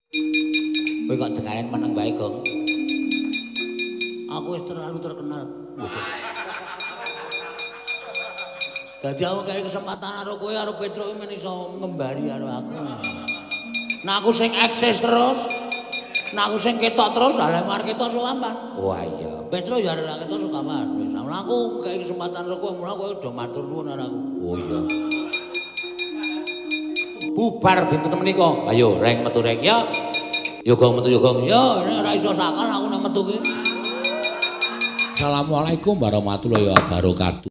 Kowe kok dengaren meneng wae, Gong. Aku wis terlalu terkenal. Waduh. Dadi aku kaya kesempatan karo kowe karo Petruk men iso ngembari karo aku. Nah aku sing eksis terus, nah aku sing ketok terus, lha mar ketok sokapan. Wah iya, Petruk ya ora ketok sokapan. Wis aku kaya kesempatan karo kowe, mula kowe udah matur nuwun karo aku. Oh iya. Bubar dinten menika. Ayo reng metu reng ya. Yo gong metu yo gong. Yo ora iso sakal aku nek metu ki. Assalamualaikum warahmatullahi wabarakatuh.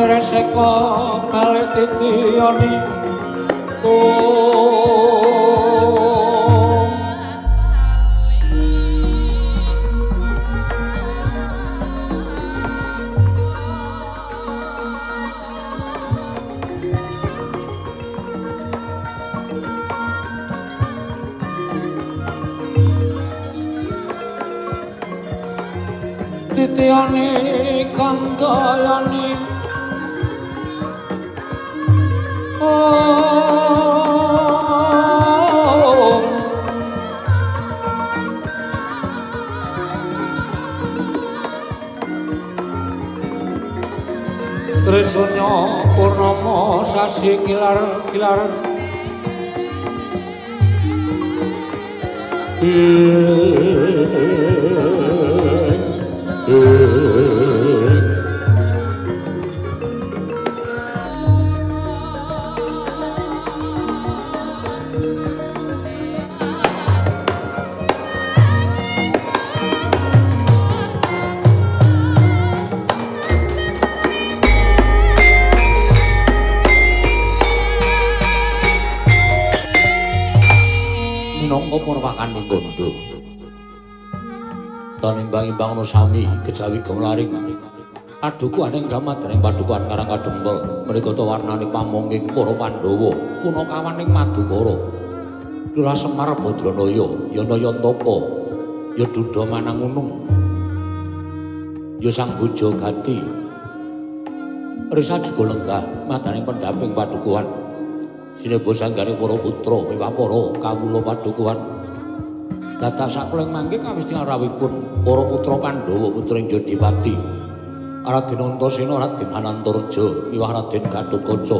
Reseka balik titiyani om titiyani kandayani om Trisanya purnama sasi kilar-kilar Minangka purwakaning kandha. Tanimbang-imbang sami kejawi gemlaring padukuhan gamadring padukuhan Karang Kadempel menika ta warnane pamonging para Pandhawa punakawaning Madukara. Lurah Semar Badranaya, Yana Yantaka, ya Duda Manangunung, ya Sang Bojo Gati. Risa juga lenggah madaning pendamping padukuhan. Sinebo sanggane para putra miwah para kawula padukuhan. Dadak sakuling mangke kawis tingal rawuhipun para putra Pandhawa putra Jodipati. Raden Antasena, Raden Anantarja miwah Raden Gatotkaca.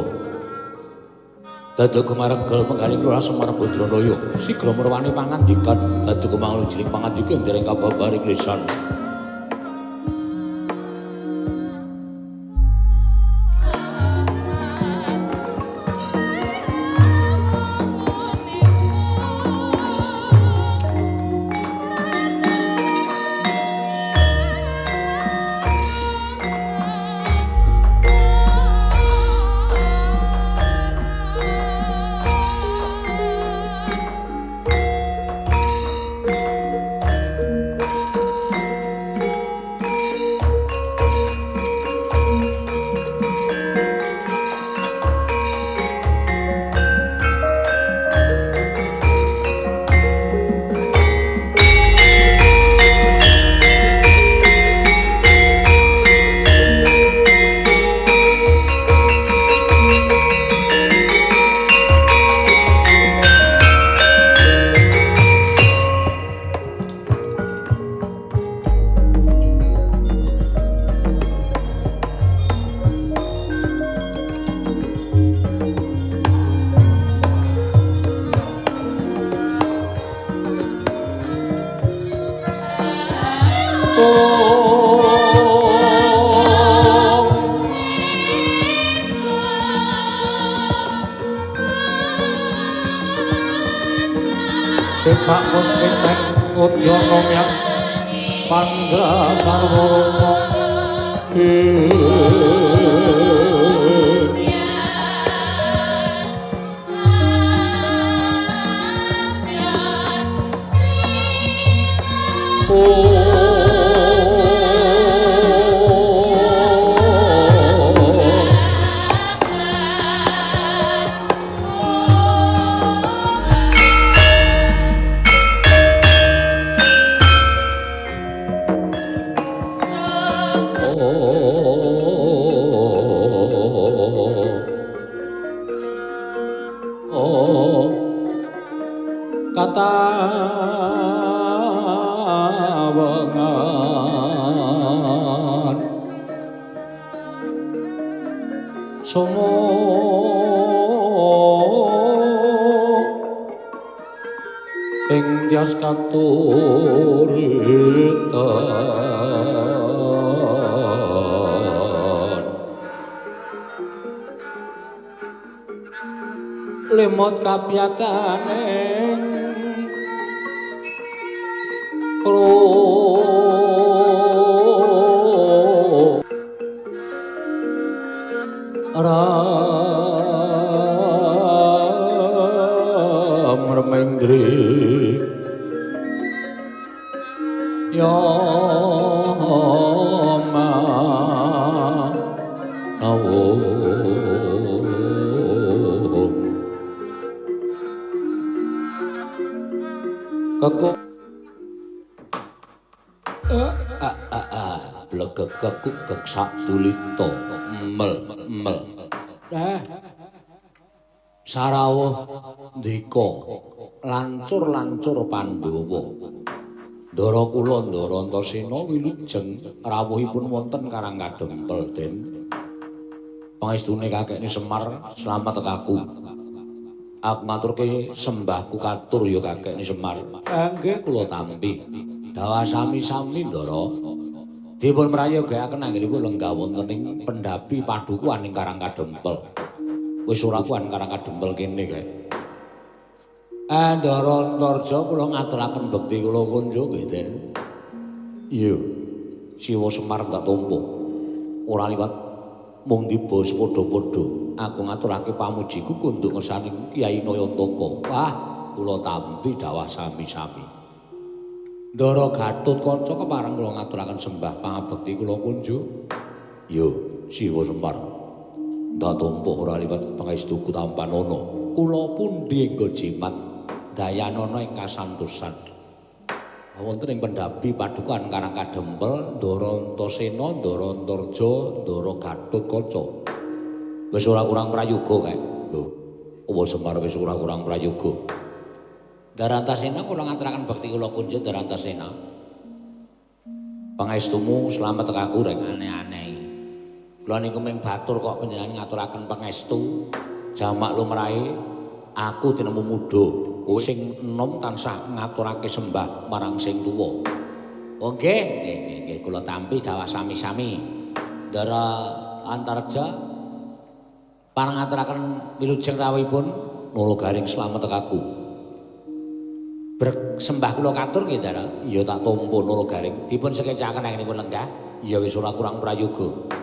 Dados gumaregel penggaling Lurah Semar Badranaya sigra merwani pangandikan dados gumangun jiling pangandika ing dereng kababaring lisan. Sepak puspitek udyana myang pandra sarwa rama. Somo ing tyas katuritan lemot kapyataning Ram remendri ya ma awo kekuk blegek kekuk geksak dulita mel mel sarawuh ndika lancur-lancur Pandhawa. Ndara kula Ndara Antasena wilujeng rawuhipun wonten Karang Kadempel Den. Pangestune kakekne Semar slamet aku. Aku ngaturke sembahku katur ya kakekne Semar. Nggih kula tampi. Dawa sami-sami Ndara. Dipun prayogaaken anggenipun lenggah wonten ing pendhapi padukuhan ing Karang Kadempel. Wis ora kuwan Karang Kadempel kene kae. Ndara Antarja kula ngaturaken bekti kula kunjuk nggih Den. Iya. Siwa Semar tak tampa. Ora liwat mung tiba padha-padha. Aku ngaturake pamujiku kunduk ngersaning Kyai Nayantaka. Wah, kula tampi dawah sami-sami. Ndara Gatotkaca kepareng kula ngaturaken sembah pangabekti kula kunjuk. Iya, Siwa Semar. Ndak tampa ora liwat pangestuku tampanana. Kula pundi engga jimat dayanana ing kasantosan. Wonten ing pendhapi padukuhan Karang Kadempel, Ndara Antasena, Ndara Antarja, Ndara Gatotkaca. Wis ora kurang prayoga kae. Lho, apa Semar wis ora kurang prayoga. Ndara Antasena kula ngaturaken bekti kula kunjuk Ndara Antasena. Pangestumu slamet aku reng aneh-aneh. Kula niku ming batur kok panjenengan ngaturaken pangestu. Jamak lumrahe aku tinemu muda. Kowe sing enom tansah ngaturake sembah marang sing tuwa. Oh nggih, nggih nggih kula tampi dawah sami-sami. Ndara Antarja pareng ngaturaken wilujeng rawuhipun Nala Garing slamet aku. Bersembah kula katur nggih Ndara. Iya tak tampa Nala Garing. Dipun sekecaken anggenipun lenggah. Iya wis ora kurang prayoga.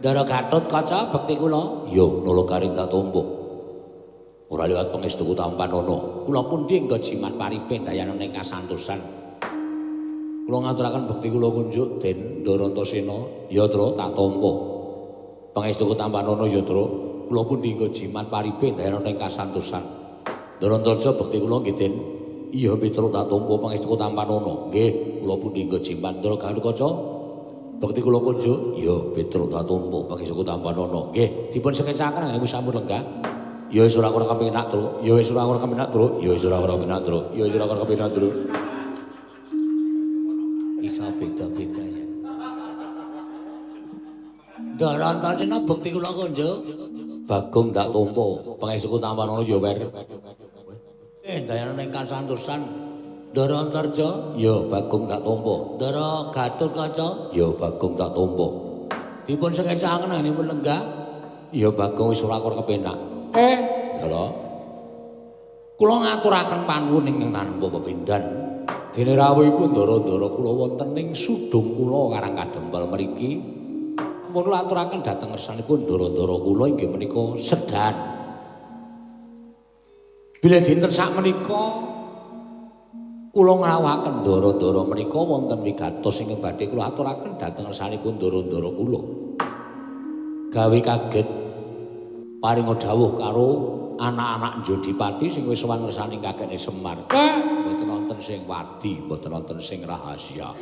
Ndara Gatotkaca bekti kula. Iya Nala Garing tak tampa. Ora liwat pangestuku tampanana. Kula pundi engga jimat paripe dayanana ing kasantosan. Kula ngaturaken bekti kula kunjuk Den Ndara Antasena. Ya Tru tak tampa. Pangestuku tampanana ya Tru. Kula pundi engga jimat paripe dayanana ing kasantosan. Ndara Antarja bekti kula nggih Den. Iya Petru tak tampa pangestuku tampanana. Nggih, kula pundi engga jimat Ndara Gatotkaca. Bekti kula kunjuk. Ya Petru tak tampa pangestuku tampanana. Nggih, dipun sekecaken anggenipun sampun lenggah. Ya wis ora kurang kepenak, Tru. Ya wis ora kurang kepenak, Tru. Ya wis ora kurang kepenak, Tru. Ya wis ora kurang kepenak, Tru. Isa beda-beda ya. Ndara Antasena bekti kula kunjuk. Bagong tak tampa pangestuku tampanana ya wer. Dayanana ing kasantosan. Ndara Antarja, ya Bagong tak tampa. Ndara Gatotkaca, ya Bagong tak tampa. Dipun sekecaken anggenipun lenggah. Ya Bagong wis ora kurang kepenak. Ndara. Kula ngaturaken panuwun ingkang tanpa pepindhan. Dene rawuhipun ndara-ndara kula wonten ing sudung kula Karang Kadempel mriki. Ampun kula aturaken dhateng ngersanipun ndara-ndara kula inggih menika sedan. Bilih dinten sakmenika kula ngrawuhaken ndara-ndara menika wonten wigatos ingkang badhe kula aturaken dhateng ngersanipun ndara-ndara kula. Gawe kaget paringa dawuh karo anak-anak Jodipati sing wis sowan ngersani kakekne Semar. Mboten wonten sing wadi, mboten wonten sing rahasia.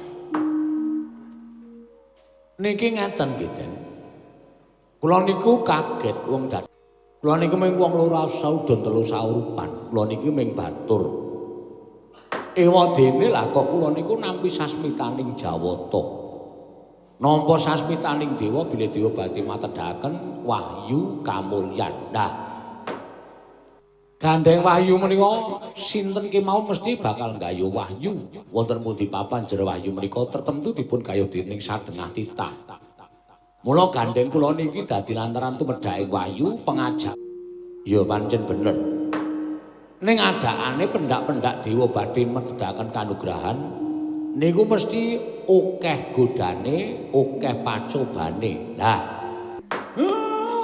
Niki ngaten nggih, Den. Kula niku kaget wong dadi. Kula niku mung wong loro saudon telu saurupan. Kula niki mung batur. Ewa dene lah kok kula niku nampi sasmitaning Jawata. Nampa sasmitaning dewa bilih dewa badhe matedhaken wahyu kamulyan. Nah, gandeng wahyu menika sinten kemawon mesti bakal nggayuh wahyu. Wonten pundi papan jero wahyu menika tertentu dipun gayuh dening sadengah titah. Mula gandeng kula niki dadi lantaran tumedhaking wahyu pengajak. Ya pancen bener. Ning adakane pendak-pendak dewa badhe medhaken kanugrahan niku mesti akeh godane, akeh pacobane. Lah,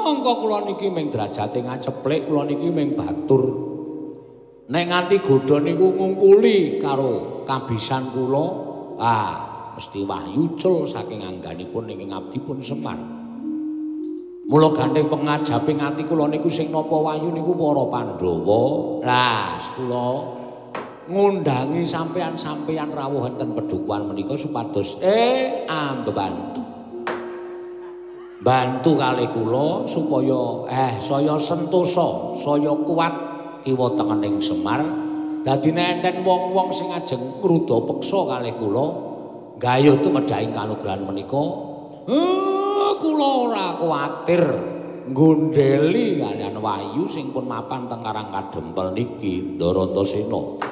angka kula niki ming derajate ngaceplik, kula niki ming batur. Nek nganti godha niku ngungkuli karo kabisan kula, ah mesti wahyu cul saking angganipun ing ngabdipun Semar. Mula gandeng pengajaping ati kula niku sing napa wahyu niku para Pandhawa. Lah, kula ngundangi sampeyan-sampeyan rawuh enten pedukuhan menika supados ambebantu. Bantu kalih kula supaya saya sentosa, saya kuat kiwa tengening Semar. Dadi nek enten wong-wong sing ajeng ngruda peksa kalih kula, gayuh tumedhaking kanugrahan menika, kula ora kuwatir nggondheli kaliyan wahyu sing pun mapan teng Karang Kadempel niki, Ndara Antasena.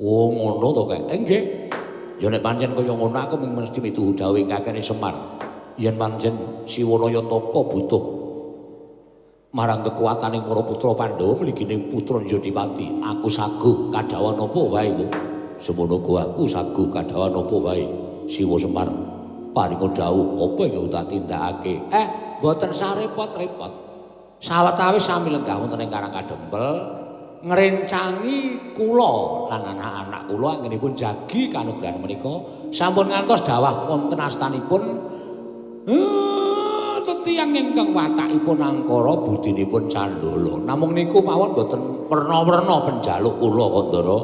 Oh ngono to kek? Nggih. Ya nek pancen kaya ngono aku mung mesti mituhu dawuh kakene Semar. Yen pancen Siwanaya Tapa butuh marang kekuataning para putra Pandhawa mligining putra Jodipati, aku saguh kadhawan apa wae ku. Semono aku saguh kadhawan apa wae. Siwa Semar paringa dawuh apa ingkang tak tindakake. Mboten sah repot-repot. Sawetawis sami lenggah wonten ing Karang Kadempel ngrencangi kula lan anak-anak kula anggenipun jagi kanugrahan menika sampun ngantos dawah wonten astanipun tiyang ingkang watakipun angkara budinipun candala. Namung niku mawon boten werna-werna penjaluk kula Kandara.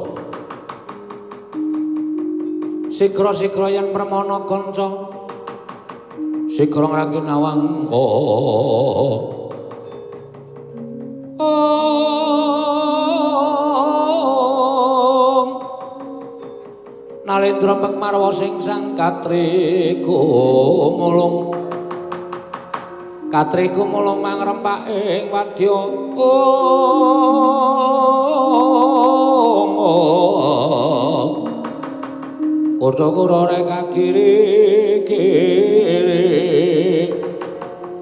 Sigra-sigra yen premana kanca sigra ngrangke nawangka. Nalendra Pekmarwa sing sang katri gumulung. Katri gumulung mangrempak ing wadya. Kutha-kura rek kiri kiri.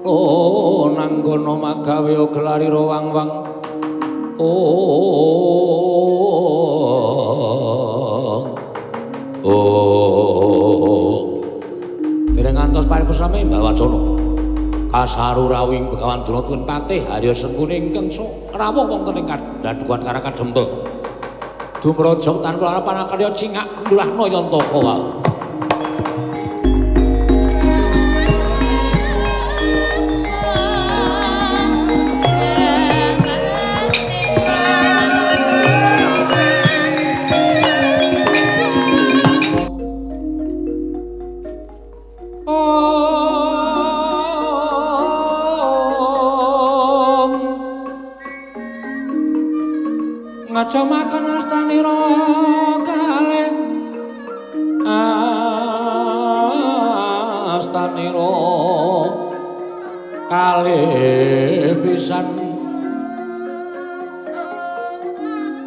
Oh nanggono magawe gelarira wang-wang. Oh. Dereng ngantos paripurna Mbah Wacana. Kasaru rawuhing Begawan Durna tuwin patih Harya Sengkuni ingkang rawuh wonten ing kadhukuhan Karang Kadempel. Dumraja tan kula panakarya cingak Lurah Nayantaka wau. Ngajamaken astanira kalih astanira kalih pisan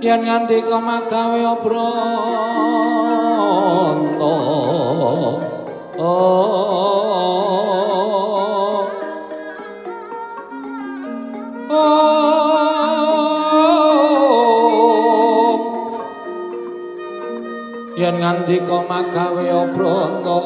yen ngandika magawe obranta. Yen ngandika magawe obranta.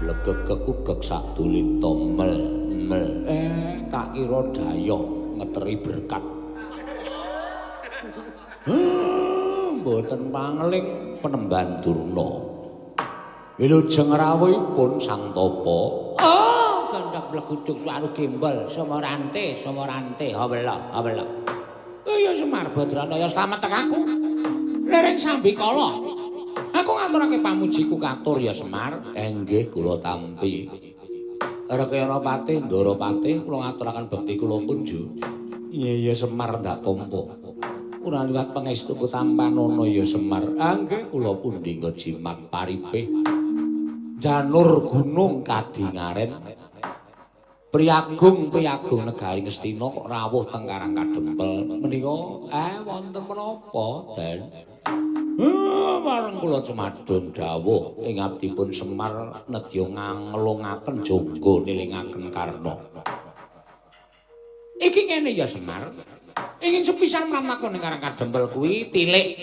Blegegek sak dulita mel mel. Tak kira dayoh ngeteri berkat. Mboten pangling penemban Durna. Wilujeng rawuhipun Sang Tapa. Oh, gandhak bleguduk suwaru gembel, sumorante, sumorante, hawela, hawela. Ya Semar Badranaya slamet tekaku. Lereng sambikala. Aku ngaturake pamujiku katur ya Semar. Nggih kula tampi. Rekayana Patih, Ndara Patih, kula ngaturaken bekti kula kunju. Iya iya Semar ndak tampa. Ora liwat pangestuku tampanana ya Semar. Nggih kula pundi jimat paripe. Janur gunung kadingaren. Priyagung priyagung negari Ngastina kok rawuh teng Karang Kadempel. Menika wonten menapa, Den? Marang kula cumadun dawuh ing abdipun Semar nedya nganglungaken jangga nilingaken Karna. Iki ngene ya Semar. Ingin sepisan mlaku ning Karang Kadempel kuwi tilik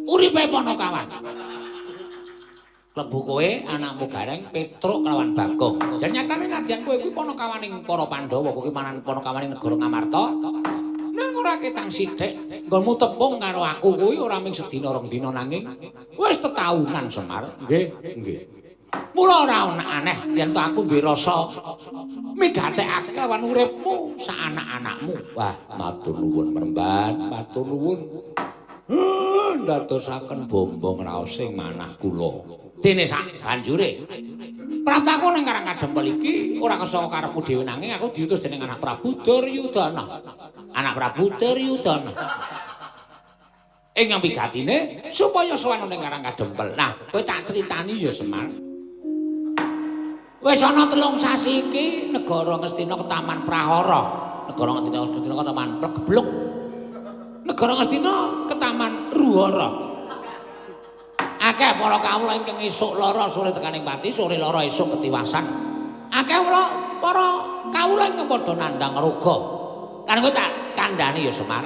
uripe Panakawan. Klebu kowe anakmu Gareng Petruk kelawan Bagong. Jan nyatane nadyan kowe kuwi panakawaning para Pandhawa, kowe manan panakawaning negara Ngamarta. Nang ora ketang sithik, nggonmu tepung karo aku kuwi ora mung sedina rong dina nanging wis tetaunan Semar. Nggih, nggih. Mula ora ana aneh yen to aku duwe rasa migatekake lawan uripmu sak anak-anakmu. Wah, matur nuwun Mremban, matur nuwun. Ndadosaken bombong raos ing manah kula. Dene sak banjure praptaku ning Karang Kadempel iki ora kesaka karepku dhewe nanging aku diutus dening anak Prabu Duryudana. Anak Prabu Duryudana. Ing wigatine supaya sowan ning Karang Kadempel. Nah, kowe tak critani ya Semar. Wis ana 3 sasi iki negara Ngastina ketaman prahara. Negara Ngastina ketaman plegebluk. Negara Ngastina ketaman ruhara. Akeh para kawula ingkang esuk lara sore tekaning pati, sore lara esuk ketiwasan. Akeh para kawula ingkang padha nandhang roga. Lan kowe tak kandhani ya Semar.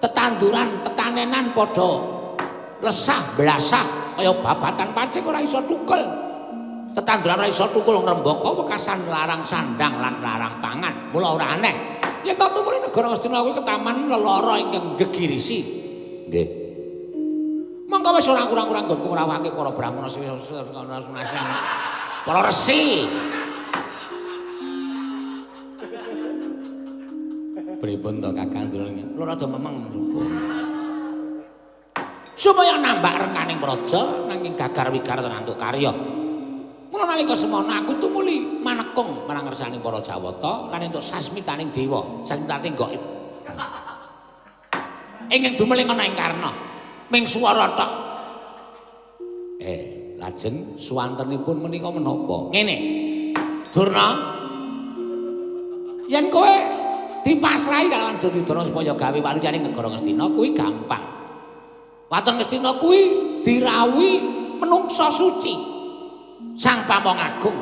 Tetanduran, tetanenan padha lesah blasah kaya babatan pacik ora iso tukul. Tetanduran ora iso tukul ngrembaka wekasan larang sandang lan larang pangan. Mula ora aneh yen to tumuli negara Ngastina kuwi ketaman lelara ingkang gegirisi. Nggih. Mongko wis ora kurang-kurang nggonku ngrawuhake para brahmana para resi. Pripun to Kakang Durung? Lho rada memeng. Supaya nambah rengkaning praja nanging gagar wigar tenantuk karya. Mula nalika semono aku tumuli manekung marang ngersaning para Jawata lan entuk sasmitaning dewa, sasmitaning gaib. Ingkang dumeling ana ing Karna. Ming swara tok. Lajeng suwantenipun menika menapa? Ngene. Durna, yen kowe dipasrahi kalawan Duryudana supaya gawe waliyaning negara Ngastina kuwi gampang. Waton Ngastina kuwi dirawuhi menungsa suci. Sang Pamong Agung.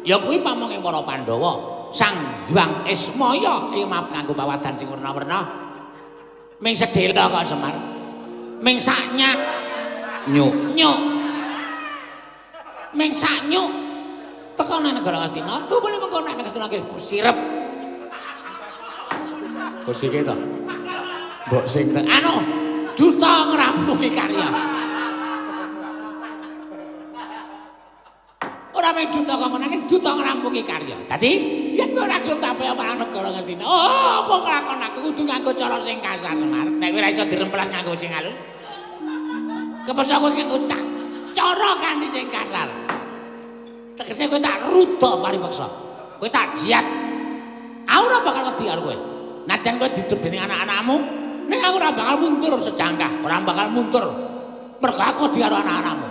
Ya kuwi pamonge para Pandhawa. Sang Hyang Ismaya ing nganggo pawadan sing werna-werna. Ming sedhela kok Semar. Ming sak nyak nyuk nyuk. Ming sak nyuk teko nang negara Ngastina, tumuli mengko nek Ngastina ki sirep. Kok sike to? Mbok sing anu duta ngrampungi karya. Ora mung duta kok nanging duta ngrampungi karya. Dadi yen ora gelem tape marang negara Ngastina, oh apa nglakon aku kudu nganggo cara sing kasar Semar. Nek ora iso diremplas nganggo sing halus. Kepeksa kowe nganggo cara kanthi sing kasar. Tegese kowe tak ruda paripeksa. Kowe tak jiat. Aku ora bakal wedi karo kowe. Najan kowe didep dening anak-anakmu, ning aku ora bakal muntur sejangkah, ora bakal muntur. Mergo aku wedi karo anak-anakmu.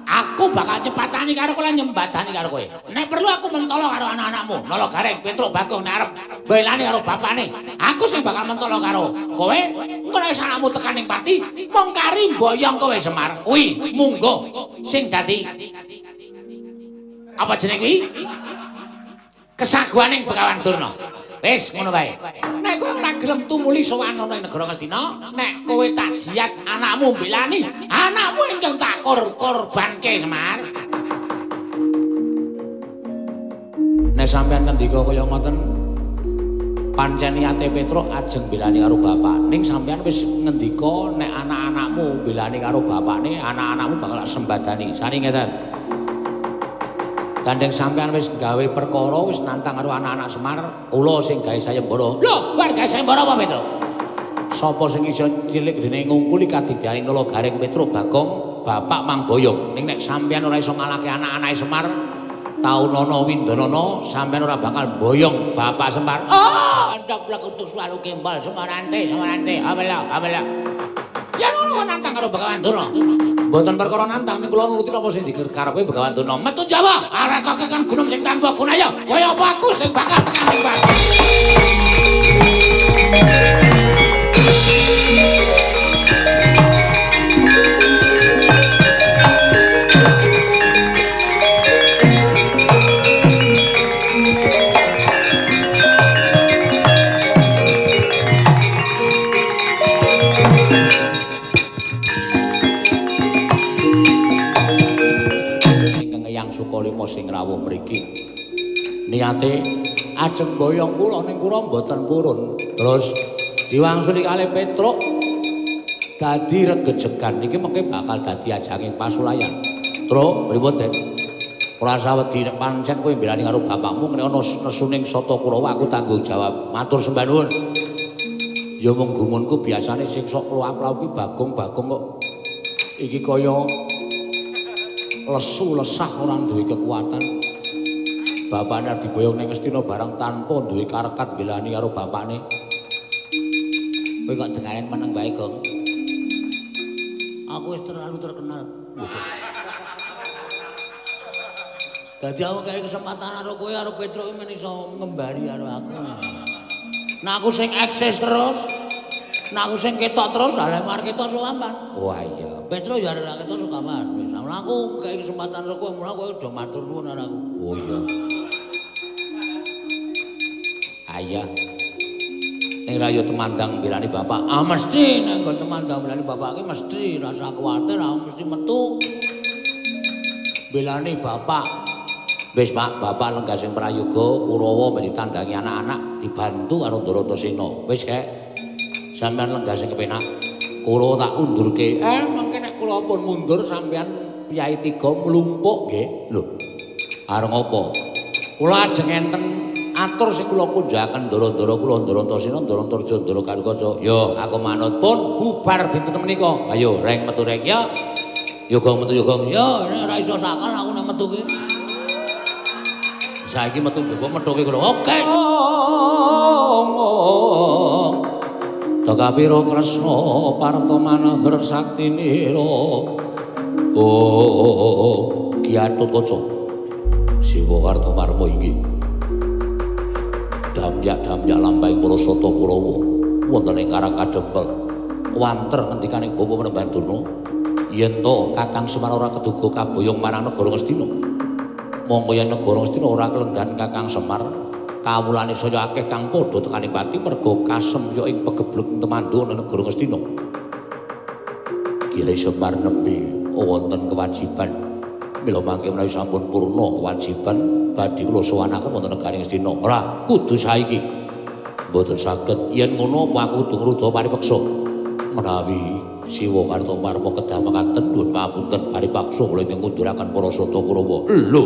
Aku bakal cepatani karo kowe lan nyembadani karo kowe. Nek perlu aku mentolo karo anak-anakmu, Nala Gareng, Petruk, Bagong nek arep mbelani karo bapane. Aku sing bakal mentolo karo kowe. Engko nek wis anakmu tekan ning pati, mung kari mboyong kowe Semar. Kuwi munggo sing dadi apa jeneng kuwi? Kesaguhaning Begawan Durna. Wis ngono wae. Nek kowe ora gelem tumuli sowan ana ing negara Ngastina, nek kowe tak jiat anakmu mbelani, anakmu ingkang tak korbanke Semar. Nek sampean ngendika kaya ngoten, pancen niate Petruk ajeng mbelani karo bapak. Ning sampean wis ngendika nek anak-anakmu mbelani karo bapakne, anak-anakmu bakal sembadani. Sani ngeten. Gandeng sampean wis gawe perkara, wis nantang karo anak-anak Semar, kula sing gawe sayembara. Lho, kowe gawe sayembara apa, Petruk? Sapa sing iso cilik dene ngungkuli kadigdayaning Nala Gareng Petruk Bagong bapak mangboyong. Ning nek sampeyan ora iso ngalahke anak-anake Semar, taunana windanana sampeyan ora bakal mboyong bapak Semar. Oh, ndoblek untuk suwalu kembal Semarante, Semarante. Abela, abela. Ya ngono nantang karo Begawan Durna. Mboten perkara nantang ning kula nuruti apa sing dikarepe Begawan Durna. Metu Jawa, arek kakekan gunung sing tanpa gunaya. Kaya apa aku sing bakal tekan ning batu. Ingkang Eyang Sukalima sing rawuh mriki niate ajeng boyong kula ning kula mboten purun. Terus diwangsuli kalih Petruk dadi regejegan iki mengke bakal dadi ajanging pasulayan. Truk pripun, Den? Ora usah wedi nek pancen kowe mbelani karo bapakmu nek ana nesuning Sata Kurawa aku tanggung jawab. Matur sembah nuwun. Ya mung gumunku biasane sing sok kluwak-kluwak ki Bagong-bagong kok iki kaya lesu lesah ora duwe kekuatan. Bapakne arep diboyong ning Ngastina barang tanpa duwe karekat mbelani karo bapakne. Kowe kok dengaren meneng wae, Gong. Aku wis terlalu terkenal. Dadi aku kaya kesempatan karo kowe karo Petruk men iso ngembari karo aku. Nah aku sing eksis terus, nah aku sing ketok terus, lha lemar ketok sokapan. Wah iya, Petruk ya ora ketok sokapan. Wis aku kaya kesempatan karo kowe, mula kowe udah matur nuwun karo aku. Oh iya. Ayah. Ning rayo temandang belani bapak. Ah mesti nek nggon temandang belani bapak ki mesti rasa kuwatir aku mesti metu. Belani bapak. Wis Pak, bapak lenggah sing prayoga Kurawa men ditandangi anak-anak dibantu karo Ndarantasena. Wis kek. Sampeyan lenggah sing kepenak. Kurawa tak undurke. Mangke nek kula pun mundur sampeyan piyai tiga mlumpuk nggih. Lho. Arep ngopo? Kula ajeng enten atur sing kula kunjaken ndara-ndara kula Ndarantasena Ndarantarja Ndara Garukaca. Yo, aku manut pun bubar dinten menika. Ayo reng metu reng ya. Yo gong metu yo gong. Yo nek ora iso sakal aku nek metu ki. Saiki metu jaba methuke kula. Oke. Takapira Kresna Parta Manaher Saktinira. Oh, Ki Gatotkaca. Siwa Kartomarma inggih. Damyak-damyak lampahing para Sata Kurawa wonten ing Karang Kadempel. Wanter ngendikaning Bapak Panembahan Durna yen to Kakang Semar ora keduga kaboyong marang negara Ngastina. Mongko yen negara Ngastina ora kelenggan Kakang Semar, kawulane saya akeh kang padha tekaning pati merga kasemya ing pegebluk temandhu ana negara Ngastina. Kyai Semar nembe wonten kewajiban mila mangke menawi sampun purna kewajiban badhe kula sowanaken wonten negari Ngastina. Ora kudu saiki. Mboten saged. Yen ngono apa aku kudu ngruda paripeksa? Menawi Siwa Kartomarma kedah mekaten nuwun pangapunten paripaksa kula ingkang ngunduraken para Sata Kurawa. Lho,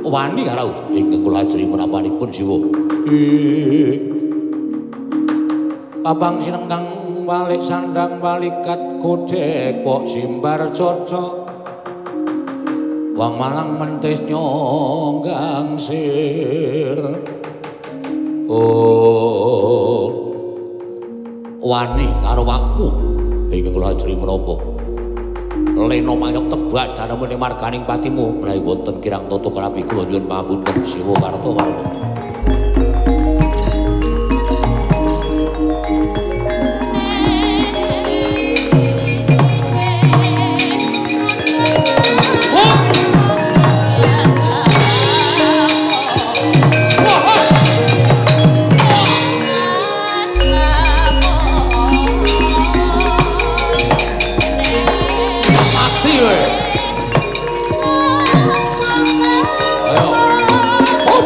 wani karo ingkang kula ajri menapanipun Siwa. Papang sinengkang walik sandang walikat kodhek kok simbar caca. Wang malang mentis nyonggang sir. Oh, wani karo wakmu ingkang kula ajri menapa? Lena manuk tebak danemu marganing patimu menawi wonten kirang tata krapi kula nyuwun pangapunten Siwa Kartomarma. Ayo. Oh.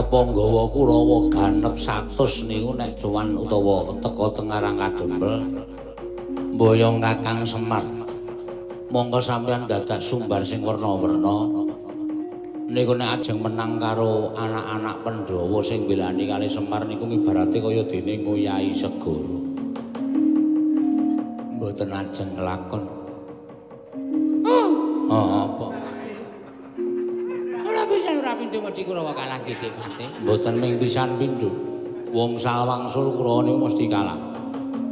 Panggawa Kurawa ganep 100 niku nek cuwan utawa teka teng Karang Kadempel mboyong Kakang Semar. Monggo sampeyan dadak sumbar sing werna-werna. Niku nek ajeng menang karo anak-anak Pandhawa sing mbelani kali Semar niku ibarate kaya dene ngoyahi segara. Mboten ajeng nglakon. Apa? Ora pisan ora pindho mesti Kurawa kalah nggih, Dik. Mboten ming pisan pindho. Wong salwangsul Kurawa niku mesti kalah.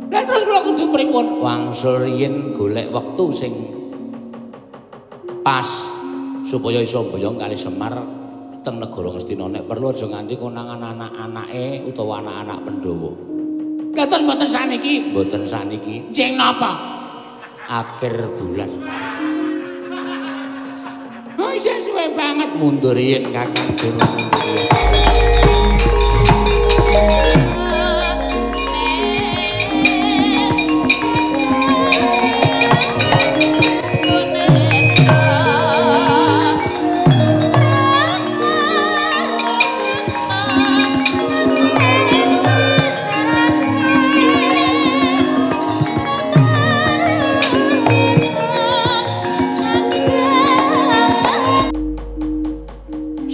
Lah terus kula kudu pripun? Wangsul riyin golek wektu sing pas supaya iso mboyong kali Semar teng negara Ngastina. Nek perlu aja nganti konangan anak-anake utawa anak-anak Pandhawa. Lah terus mboten saniki? Mboten saniki. Jeng napa? Akhir bulan. Oh, isih suwe banget. Mundur yen Kakang Durna mundur yen.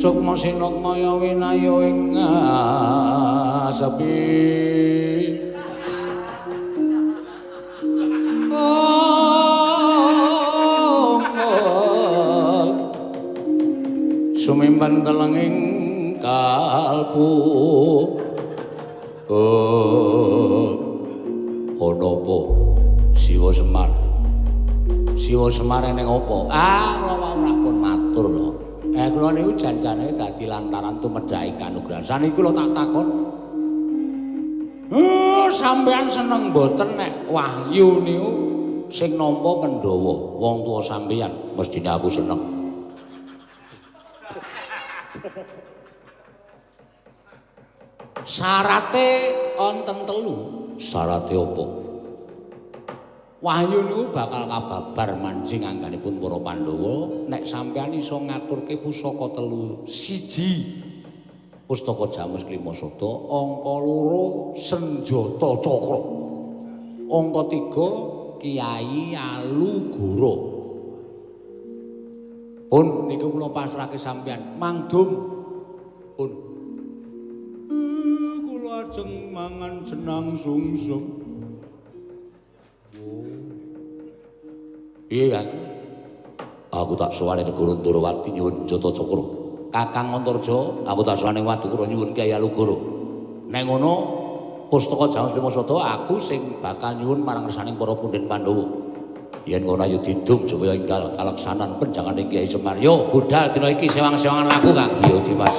Sukma sinukmaya winaya ing asepi. Sumimpan telenging kalbu. Ana apa? Siwa Semar. Siwa Semar eneng apa? Ah, kula wau ora pun matur lho. Kula niku janjane dadi lantaran tumedhake kanugrahan. Saniki kula tak takon. Sampeyan seneng mboten nek wahyu niku sing nampa Pandhawa, wong tuwa sampeyan? Mestine aku seneng. Syarate wonten telu. Syarate apa? Wahyu niku bakal kababar manjing angganipun para Pandhawa nek sampeyan iso ngaturke pusaka telu. Siji, pustaka Jamus Klimasada, angka loro senjata cakra, angka 3 Kiai Alugoro. Pun niku kula pasrahke sampeyan. Mangdum. Pun. Kula ajeng mangan jenang sungsum. Iya kan? Aku tak sowan negara Ndorowati nyuwun Jata Cakra. Kakang Antarja, aku tak sowan ing Wadukura nyuwun Kyai Alugoro. Nek ngono, pustaka Jamus Klimasada aku sing bakal nyuwun marang ngersaning para punden Pandhawa. Yen ngono ayo didum supaya enggal kalaksanan penjangane Kyai Semar. Yo budal dina iki sewang-sewangan laku, Kang. Iya, Dimas.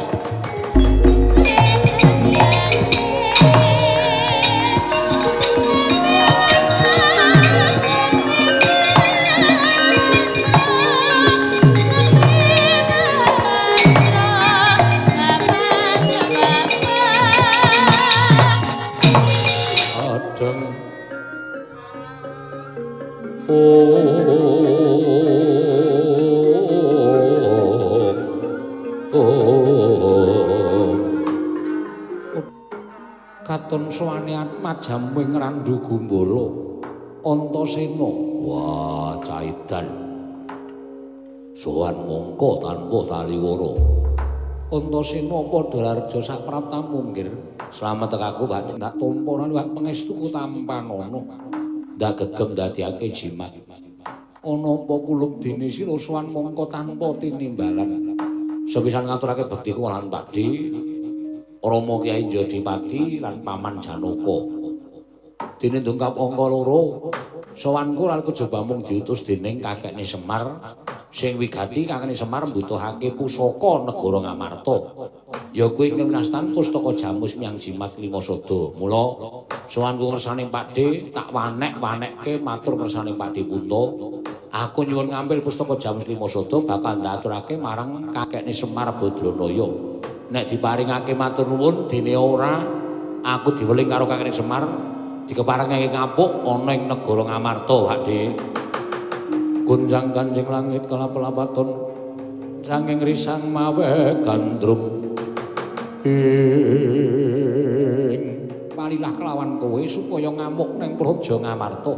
Katon sowane atmajamu ing Randhu Gumbala Antasena. Wah, caidan. Sowan mongko tanpa taliwara. Antasena padha harja sapraptamu nggir. Slamet tekaku Pak. Ndak tampa liwat pangestuku tampanana. Ndak gegem dadiake jimat. Ana apa kulup dene sira sowan mongko tanpa tinimbalan. Sepisan ngaturake bektiku lan Pakdi Rama Kyai Jodipati lan Paman Janaka. Dene ndongkap angka loro, sowanku lan kejaba mung diutus dening kakekne Semar sing wigati kakekne Semar mbutuhake pusaka negara Ngamarta. Ya kuwi ing winastan pustaka Jamus Miang Jimat Limasada. Mula sowanku ngersane Pakde tak wanek-wanekke matur ngersane Pakde Punta. Aku nyuwun ngambil pustaka Jamus Limasada bakal ndaturake marang kakekne Semar Badranaya. Nek diparingake matur nuwun, dene ora aku diweling karo kakekne Semar dikeparengake ngapuk ana ing negara Ngamarta, Pakde. Gunjang kanjing langit kelap-lapaton saking risang mawe gandrung. Ing palilah kelawan kowe supaya ngamuk ning Praja Ngamarta.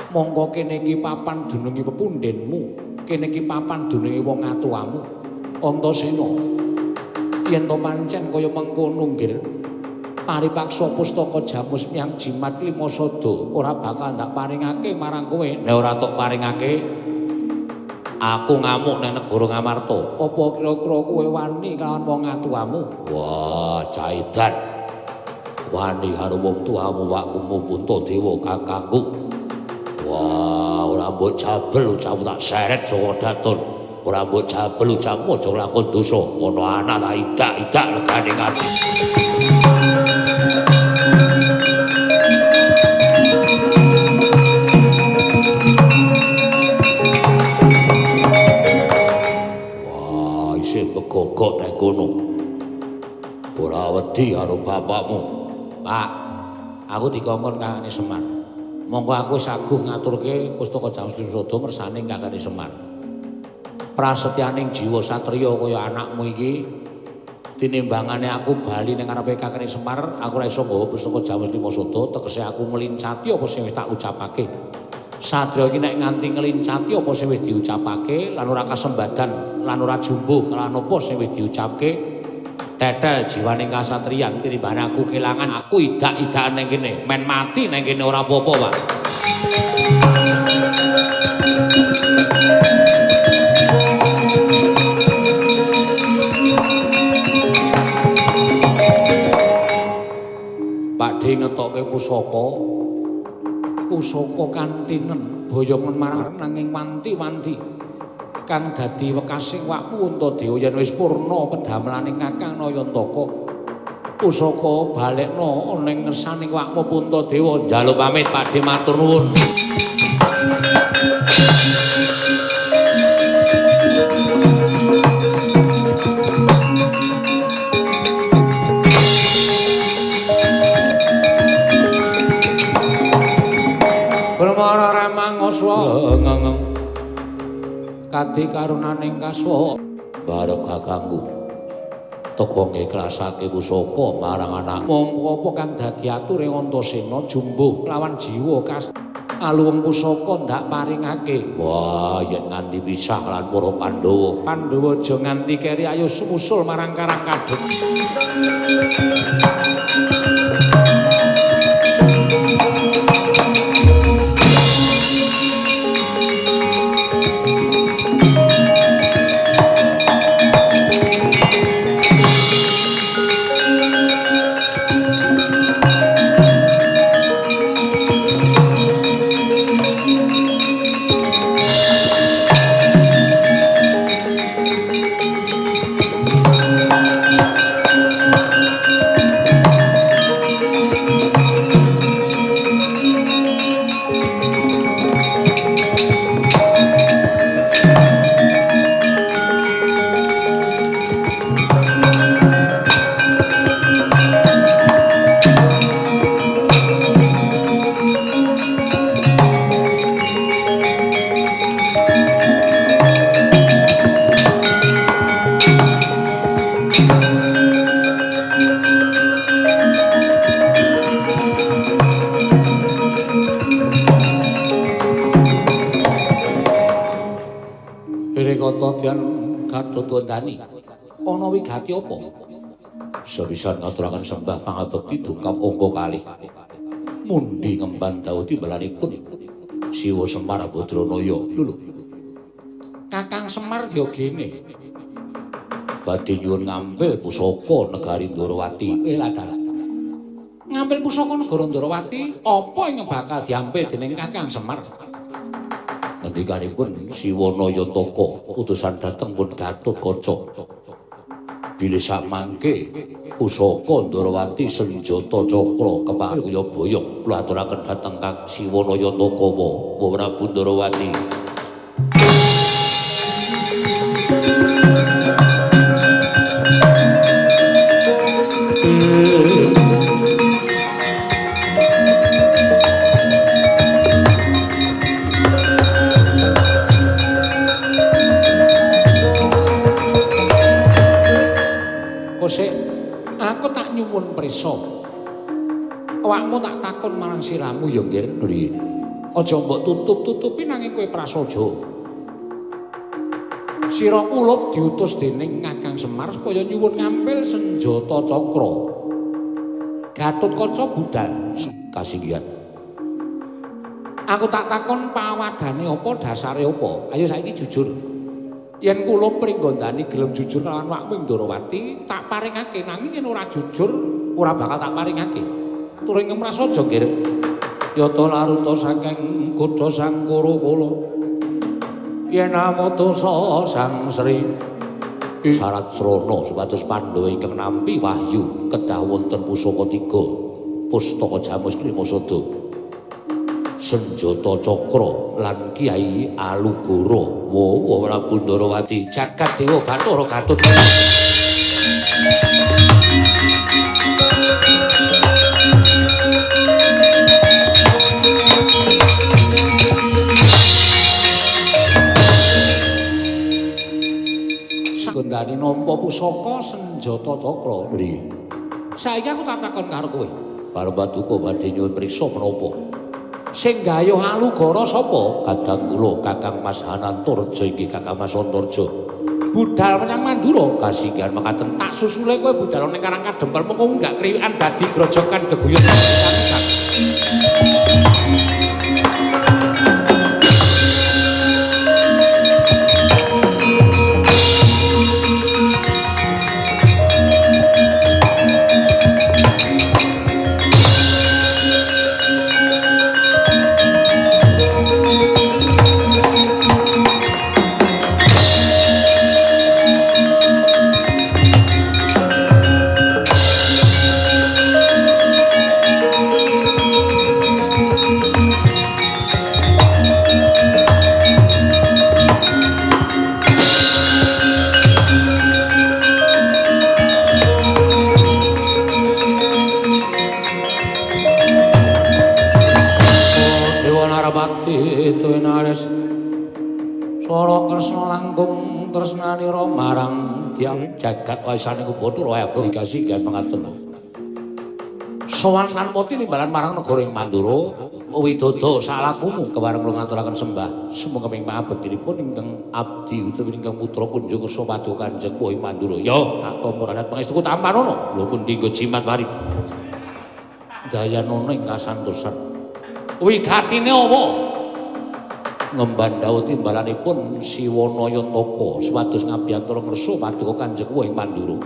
Mongko kene iki papan dununge pepundhenmu, kene iki papan dununge wong atuwamu. Antasena, yen to pancen kaya mengkono nggir, paripaksa pustaka Jamus Myang Jimat Lima Sada ora bakal ndak paringake marang kowe. Nek ora tok paringake, aku ngamuk ning negara Ngamarta. Apa kira-kira kowe wani kelawan wong atuwamu? Wah, caidan. Wani karo wong tuamu wakmu Puntadewa kakangku. Wah, ora mbok jabel ucapmu tak seret saka daton. Ora mbok jabel ucapmu aja lakon dosa. Ana anak tak idak-idak legane ati. Wah, isih begogok nek kono. Ora wedi karo bapakmu. Pak, aku dikongkon kakane Semar. Monggo aku wis aguh ngaturke pustaka Jamus Lima Sada ngersane kakane Semar. Prasetyaning jiwa satriya kaya anakmu iki tinimbangane aku bali ning ngarepe kakane Semar, aku ora iso nggawa pustaka Jamus Lima Sada, tegese aku ngelincati apa sing wis tak ucapake. Satriya iki nek nganti ngelincati apa sing wis diucapake lan ora kasembadan lan ora jumbuh lan apa sing wis diucapke, tetel jiwaning kasatriyan tinimbangane aku kelangan, aku idak-idakan ning kene, men mati ning kene ora apa-apa, Pak. Pakde ngetoke pusaka, pusaka kantinen boyongen marang nanging wanti-wanti kang dadi wekasing wakmu Antadewa yen wis purna pedamelaning Kakang Nayantaka. Pusaka balekna ning ngersaning wakmu Puntadewa. Njaluk pamit Pakde, matur nuwun. Brahmara Ramangoswa ngengeng kadi karunaning kaswa barep kakangku teka ngiklasake pusaka marang anak. Mongko apa kang dadi ature Antasena jumbuh lawan jiwa kas aluwung pusaka ndak paringake. Wah, yen nganti pisah lan para Pandhawa. Pandhawa aja nganti keri, ayo sumusul marang Karang Kadheng. Ana wigati apa? Sepisan ngaturaken sembah pangabekti dungkap angka kalih. Mundi ngemban dawuh timbalanipun Siwa Semar Badranaya. Lho, Kakang Semar ya gene. Badhe nyuwun ngampil pusaka negari Ndorowati. Dalah. Ngampil pusaka negara Ndorowati apa ing bakal diampil dening Kakang Semar? Ngendikanipun Siwa Nayantaka utusan dhateng pun Gatotkaca. Bilih samangke pusaka Ndorowati senjata cakra kepakaya boyong kula aturaken dhateng Kang Siwa Nayantaka wa Prabu Ndorowati. Kosek takon marang siramu ya, Nggir. Nggih. Aja mbok tutup-tutupi nanging kowe prasaja. Sira kulup diutus dening Kakang Semar supaya nyuwun ngampil senjata cakra. Gatotkaca budal kasinggihan. Aku tak takon pawadane apa, dasare apa? Ayo saiki jujur. Yen kula pringgondani gelem jujur kelawan wakmu Ndorowati, tak paringake, nanging yen ora jujur ora bakal tak paringake. Turing prasaja, Nggir. Yata laruta saking kutha Sangkara kula. Yen amutusa Sang Sri syarat srana supados Pandhawa ingkang nampi wahyu kedah wonten pusaka tiga, pustaka Jamus Klimasada, senjata cakra lan Kyai Alugoro. Wo Prabu Ndorowati jagat dewa Bathara Gatut. Gondani nampa pusaka senjata cakra. Nggih. Saiki aku tak takon karo kowe. Para paduka badhe nyuwun priksa menapa? Sing gayuh Alugoro sapa? Kadang kula Kakang Mas Hanantarja inggih Kakang Mas Antarja. Budal menyang Mandura kasinggihan mekaten tak susule kowe budal ning Karang Kadempel mengko enggak kriwikan dadi grojokan geguyut. Tresnanira marang tiyang jagat waisane Bathara Abung kasinggihan mangaten. Sowan lan pati nimbalan marang negara ing Mandura, widodo salakumu kewareng kula ngaturaken sembah sumangga ing pangabektinipun ingkang abdi utawi ingkang putra kunjung kersa paduka Kanjeng Puh ing Mandura. Ya, tak tampa radat pangestuku tampanana. Lho pundi nggo jimat wari. Dayanana ing kasantosan. Wigatine apa? Ngemban dawuh timbalanipun Siwana Yantaka supados ngabiyantara ngersa paduka Kanjeng Puh ing Mandura.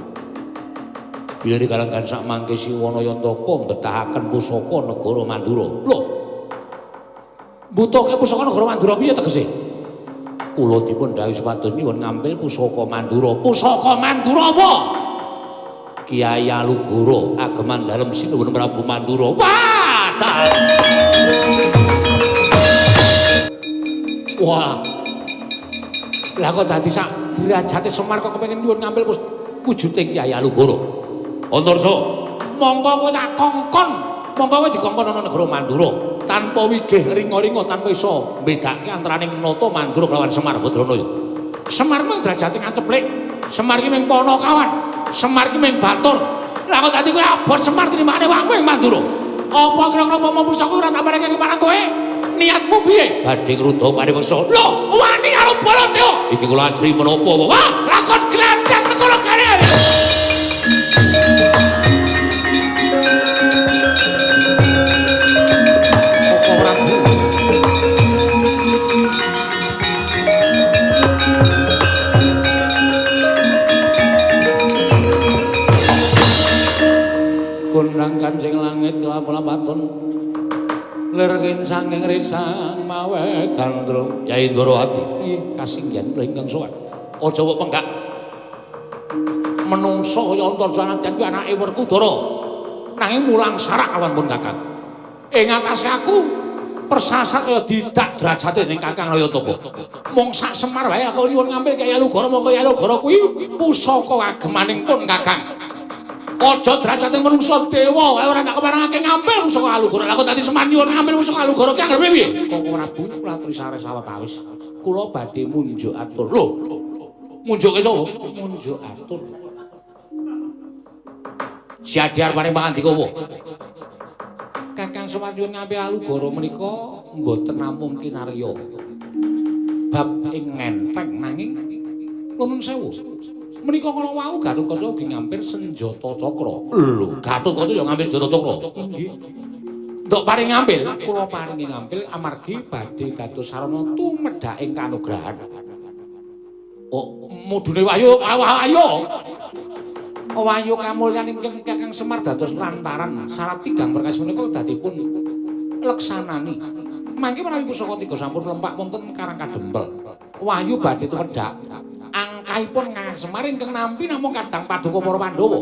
Bila dikalangkan sak mangke Siwana Yantaka mbetahaken pusaka negara Mandura. Lho. Mbutuhke pusaka negara Mandura piye tegese? Kula dipun dhawuhi supados nyuwun ngampil pusaka Mandura. Pusaka Mandura apa? Kyai Alugoro ageman dalem Sinuwun Prabu Mandura. Wah! Wah. Lah kok dadi sak derajate Semar kok kepengin nyuwun ngampil wujuding Kyai Alugoro. Antarsa, mongko kowe tak kongkon, mongko kowe dikongkon ana negara Mandura tanpa wigih ringa-ringa tanpa iso mbedake antaraning nata Mandura kelawan Semar Badranaya. Semar mung derajate ngaceplik, Semar ki mung Panakawan, Semar ki mung Batur. Lah kok dadi kowe abot Semar trimane awakmu ing Mandura. Apa kira-kira umpama pusaka ora tak paringake marang kowe? Niatmu piye? Badhe ngruda pariweksa. Lho, wani karo Baladewa. Iki kula ajri menapa? Wah, lakon glandang perkara kene. Kondang kancing langit kelap-lapaton lirkin saking risang mawe gandrung. Yai Ndorowati, ih kasinggihan kula ingkang sowan. Aja mbok penggak. Menungso kaya Antarja nadyan kuwi anake Werkudara. Nanging mulang sarak lawan pun Kakang. Ing atase aku persasat kaya didak derajate ning Kakang Rayataka. Mung sak Semar wae aku nyuwun ngampil Kyai Alugoro, mongko Kyai Alugoro kuwi pusaka agemaning pun Kakang. Aja derajate menungso dewa wae ora tak keparengake ngampil pusaka Alugoro. Lah kok dadi Semar nyuwun ngampil pusaka Alugoro ki anggape piye? Kok Prabu kula trisare sawetawis. Kula badhe munjuk atur. Lho, munjuke sapa? Munjuk atur. Siadi arepane pangandika apa? Kakang Semar nyuwun ngampil alugara menika mboten namung kinarya bab ing ngenteng nanging nuwun sewu. Menika kala wau Gatotkaca ugi ngampil senjata cakra. Lho, Gatotkaca ya ngampil senjata cakra. Inggih. Ndok paring ngampil, kula paringi ngampil amargi badhe dados sarana tumedhaking kanugrahan. Oh, mudune Wahyu, ayo. Wahyu kamulyan ingkang Kakang Semar dados lantaran syarat tigang berkas menika dadipun leksanani. Mangke menawi pusaka tiga sampun lempak wonten Karang Kadempel. Wahyu badhe tumedhak angkahipun Kakang Semar ingkang nampi namung kadang paduka para Pandhawa.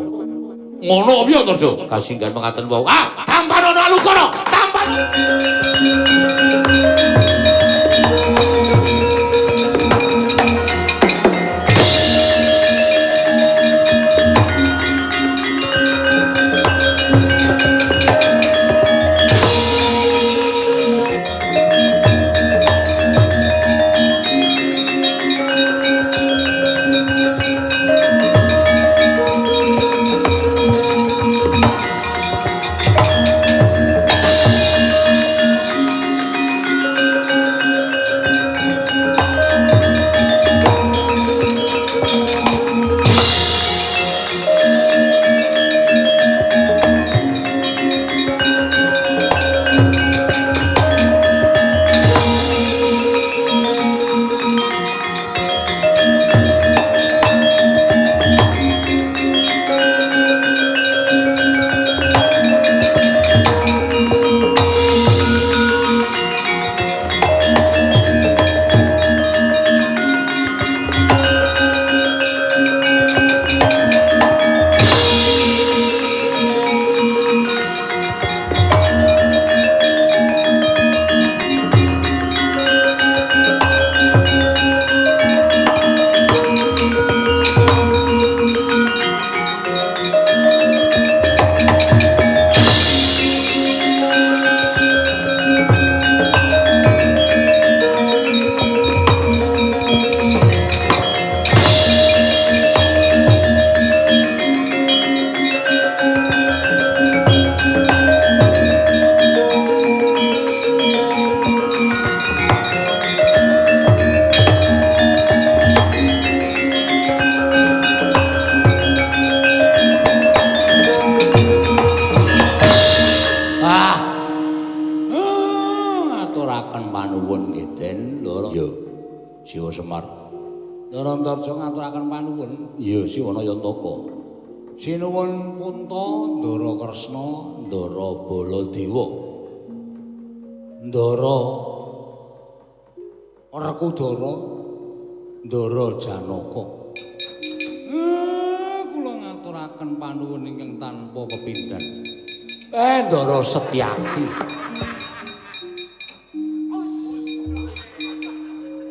Ngono piye Antarja? Kasinggan mengaten wau. Ah, tampanono Alukara, tampan. Sinuwun Punta Ndara Kresna Ndara Baladewa Ndara Werkudara Ndara Janaka. Kula ngaturaken panuwun ingkang tanpa pepindhan. Ndara Setyaki.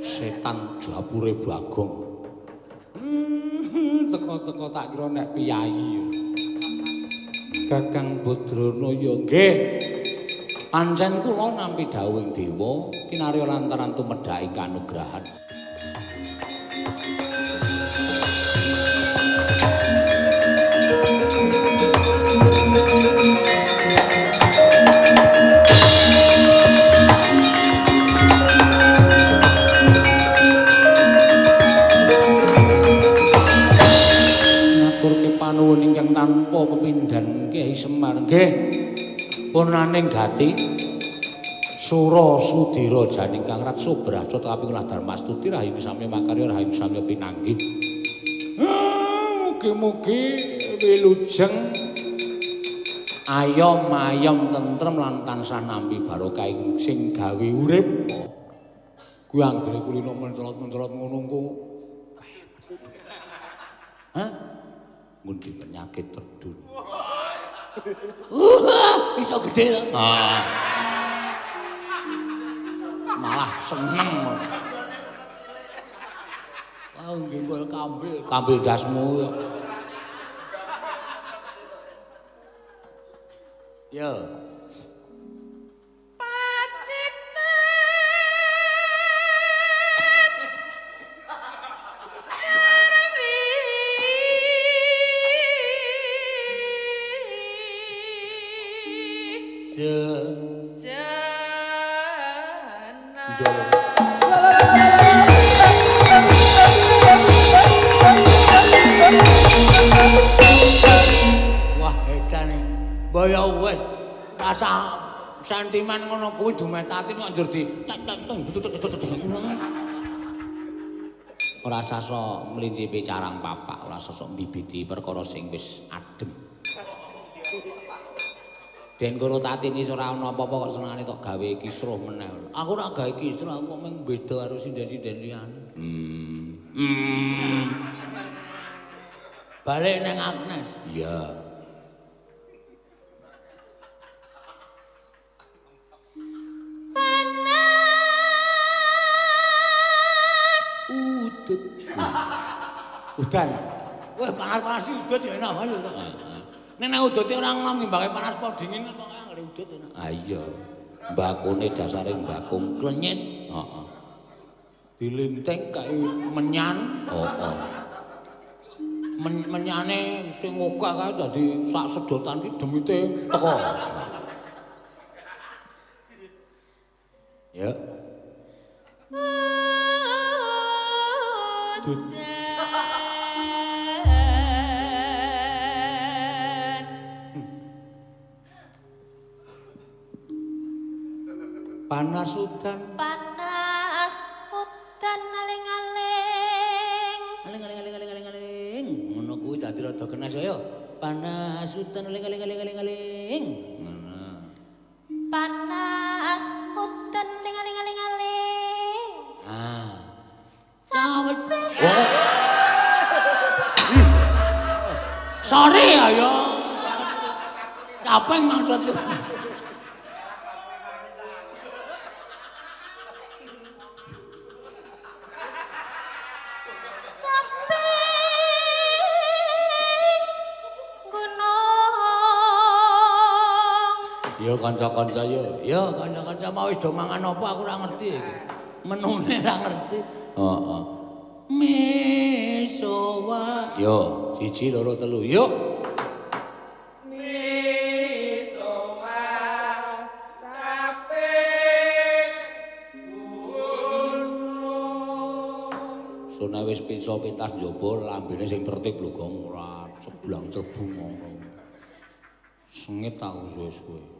Setan dapure Bagong. Teko-teko tak kira nek piyayi. Kakang Badrana ya nggih. Pancen kula nampi dawuhing dewa kinarya lantaran tumedhake kanugrahan. Panuwun ingkang tanpa pepindhan Kyai Semar nggih purnaning gati Sura Sudira janing kang raksa braca kaping Dharmastuti rahayu samya makarya rahayu samya pinanggih. Mugi-mugi wilujeng ayom ayom tentrem lan tansah nampi barokah sing gawe urip. Kuwi anggere kulino mencolot-mencolot ngono engko. Hah? Ngundi penyakit terdun. Iso gede. Ah. Malah seneng. Wah, nggih kambil, kambil dasmu. Ya. Yeah. Wah, edan. Mbaya wis rasa sentimen ngono kuwi dumetati kok njur di tek tek tek. Ora sasa mlincipi carang papak, ora sasa mbibiti perkara sing wis adem. Den Kurutati iki ora ana apa-apa kok senengane tok gawe kisruh meneh. Aku ora gawe kisruh, aku kok mung beda karo sinden-sinden liyane. Balik nang Agnes. Iya. Panas. Udut. Udan. Wah, panas-panas iki udut ya enak banget. Nek nek udute ora ngom ngimbange panas apa dingin pokoke anggere udut enak. Ah iya. Mbakone dasare mbakung klenyit. Heeh. Dilinteng kae menyan. Heeh. Menyane sing akeh kae dadi sak sedotan ki demite teko. Ya. Dut. Panas udan. Panas udan aling-aling. Aling-aling-aling-aling-aling. Ngono kuwi dadi rada kenes ya. Panas udan aling-aling-aling-aling. Ngono. Panas udan aling-aling-aling. Ah. Cawet. Oh. Sorry ayo. Capek maksudku. Yo kanca-kanca yo. Yo kanca-kanca mau wis do mangan apa aku ora ngerti iki. Menune ora ngerti. Heeh. Mesowa. Yo, 1 2 3 yo. Mesowa capek gunung. Sune wis pinsa pintas njaba lambene sing tertib lho Gong, ora ceblang clebu ngono. Sengit aku suwe-suwe.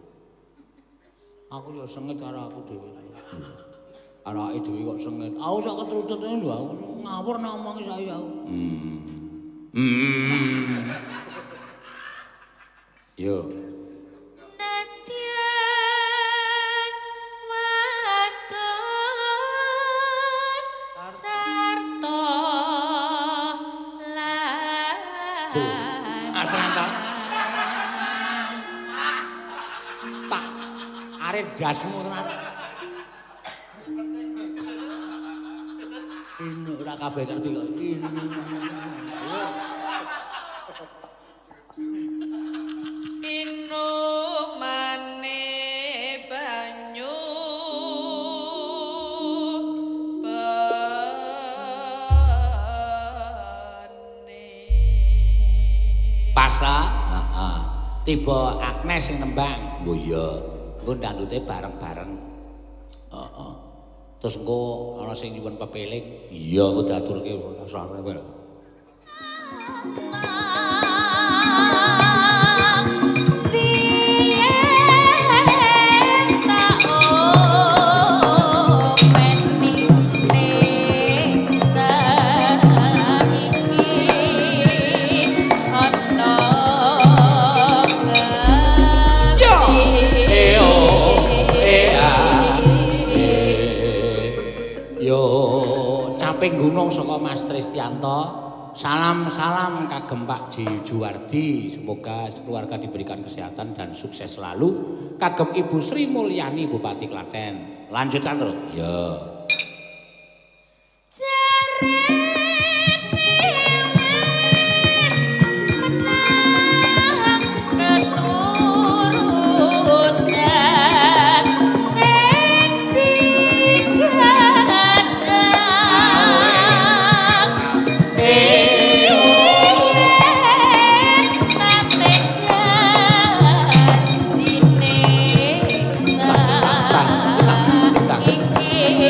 Aku ya sengit karo aku dhewe. Karo awake dhewe kok sengit. Aku sak ketrucut ngene lho aku ngawur nang omongi saiki aku. Yo. Nadyan wadon sarta lan. Asranta. Tak arit dasmu tenan. Ini ora kabeh ngerti kok. Ini. Inumane banyu bene. Pas ta? Heeh. Tiba Agnes sing nembang. Oh iya. Engko ndandute bareng-bareng. Heeh. Terus engko ana sing nyuwun pepeling. Iya, engko diaturke ora rewel. Piye tak openi ning saiki ana Yo. E o e a e. Yo, caping gunung saka Mas Tristianto. Salam-salam kagem Pak Ji Juwardi. Semoga keluarga diberikan kesehatan dan sukses selalu. Kagem Ibu Sri Mulyani Bupati Klaten. Lanjutkan terus. Ya. Jarene wis menang keturutan sing digadang piye nate janjine saiki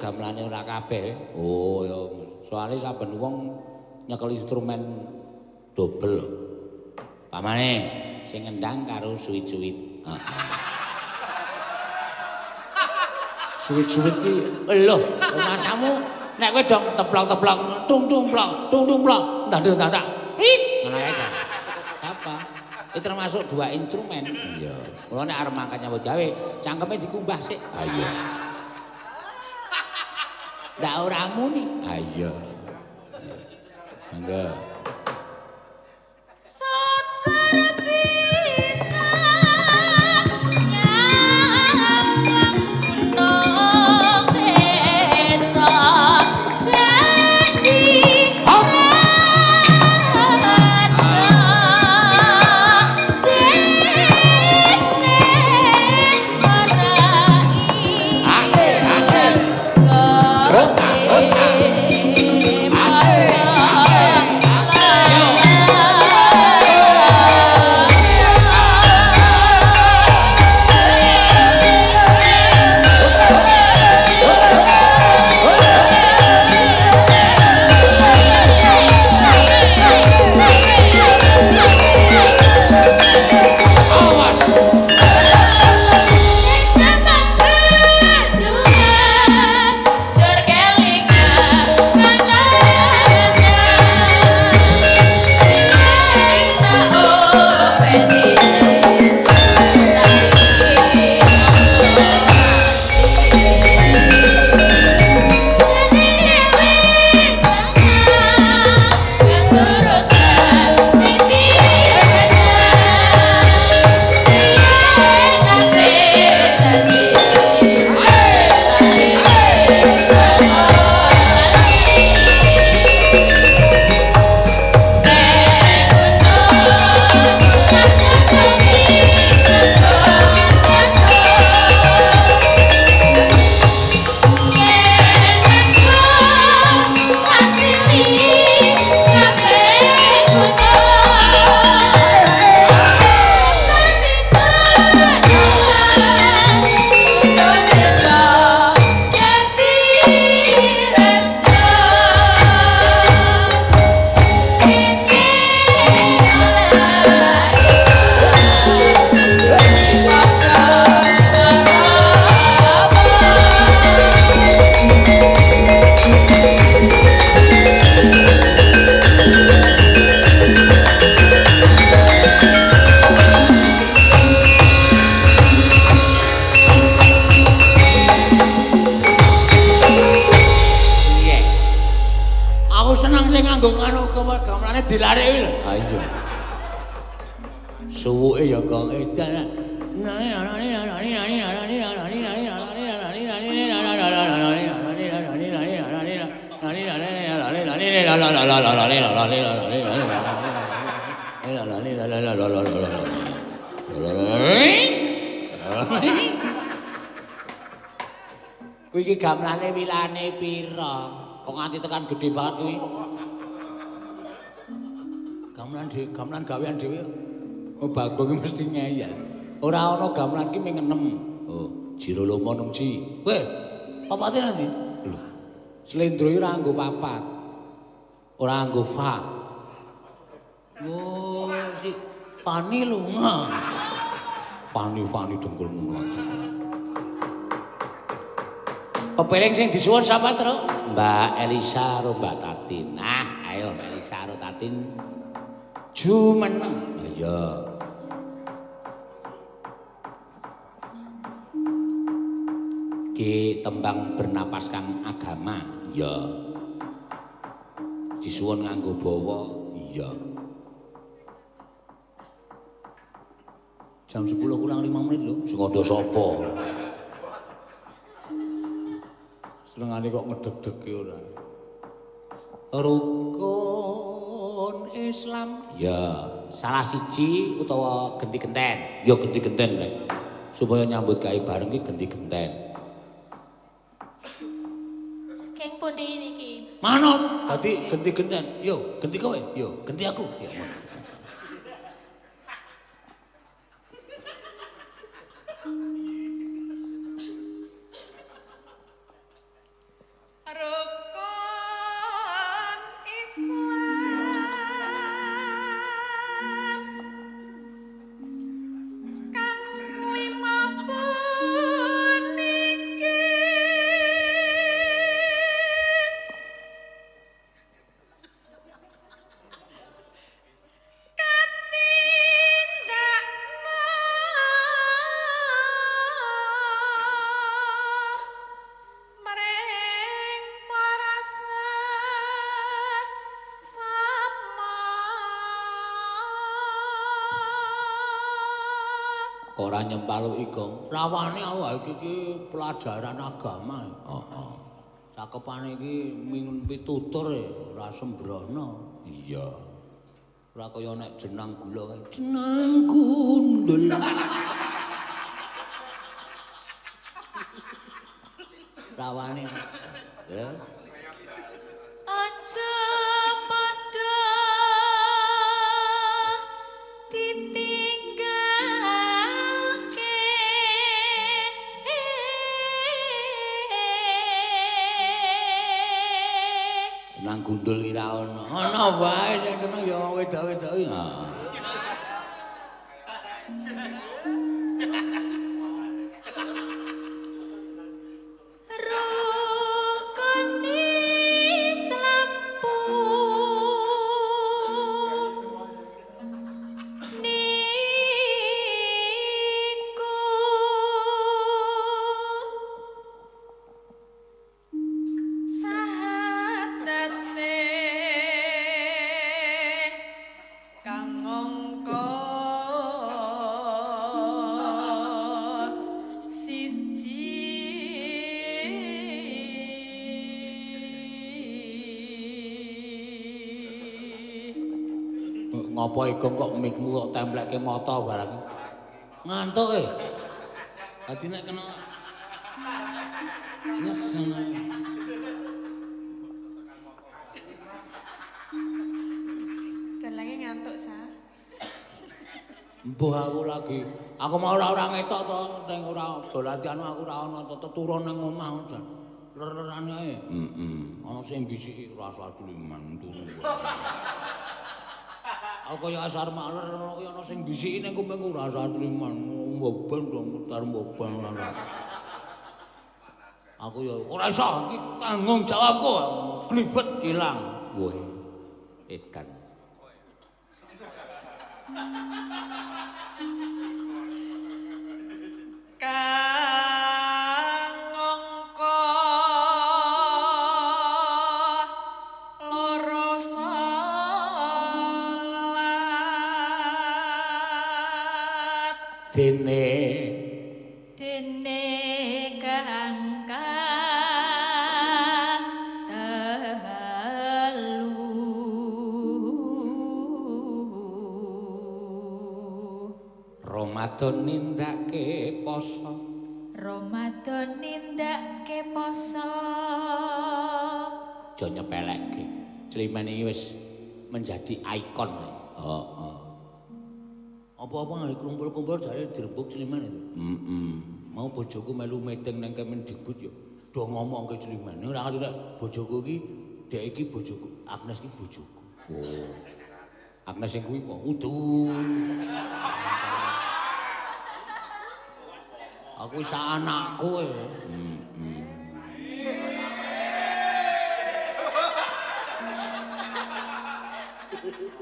gamelane ora kabeh. Oh ya, soalé saben wong nyekel instrumen dobel. Pamane sing ngendang karo suwit-suwit. Heeh. Suwit-suwit ki lho, masamu nek kowe dong teplok-teplok, tung-tung plok, tung-tung plok, ndak-ndak. Prit, ngono ae. Siapa? Itu termasuk dua instrumen. Iya. Kula nek arep mangkat nyambut gawe, cangkeme dikumbah sik. Ha iya. Ndak ora muni. Ha iya. Mangga. Syukur bisa nyawang gunung desa dadi Kuwi iki gamelane wilane pira? Kok nganti tekan gedhe banget kuwi. Gamelan dhewe, gamelan gawean dhewe. Oh Bagong iki mesti ngeyel. Ora ana gamelan ki ming 6. Oh, jiro lomo 6 ji. Kowe papate nanti? Lho. Slendro iki ora nganggo papat. Ora nganggo fa. Oh, si Fani lunga. Fani-fani dengkulmu mlajak. Pepiring sing disuwun sapa, Truk? Mbak Elisa karo Mbak Tatin. Nah, ayo Mbak Elisa karo Tatin. Jumeneng. Iya. Ki tembang bernapaskan agama. Iya. Disuwun nganggo bawa. Iya. Jam 10 kurang 5 menit lho. Sing ada sapa? Senengane kok ngedeg-degi ora. Rukun Islam. Ya, salah siji utawa genti-genten. Ya genti-genten rek. Supaya nyambut gawe bareng ki genti-genten. Saking pundi niki? Manut, dadi genti-genten. Yo, genti kowe, yo, genti aku. Ya ngono. Kok ora nyempaluk Igong? Rawane awake iki pelajaran agama. Heeh. Cakepane iki mingun pitutur ora sembrono. Iya. Ora kaya nek jenang gula kae. Jenang gundul. Rawane. Ya. Aja padha ditinggalke. Jenang gundul ki ra ono. Ono wae sing seneng ya wedok-wedok iki. Rukun Islam niku Sahatate kang angka siji. Ngapa Igong kok mikmu kok templekke mata barang? Ngantuk e. Dadi nek kena nyes. Dalange ngantuk sa. Mbuh aku lagi. Aku mau ora ngetok to, ning ora do latihan aku ora ono to, turun ning omah jan. Ler-lerane ae. Heeh. Ana sing bisiki rasa liman turu. Aku kaya asar maler ngono kuwi ana sing bisiki ning kupingku rasa liman. Mboben dong mutar mboben ora. Aku ya ora iso iki tanggung jawabku. Glibet ilang. Woi. Edan. Kang angka loro salat Dene dene kang telu Ramadan nindakake poso. Ramadan nindakake poso. Aja nyepelekke. Climen iki wis menjadi ikon. Heeh. Apa-apa nggih kumpul-kumpul jare dirembug Climen itu. Heeh. Mau bojoku melu meeting nang Kemendikbud ya do ngomongke Climen. Ora ngerti nek bojoku iki dhek iki bojoku, Agnes iki bojoku. Oh. Agnes sing kuwi apa? Udu. Aku sak anakku e. Heeh.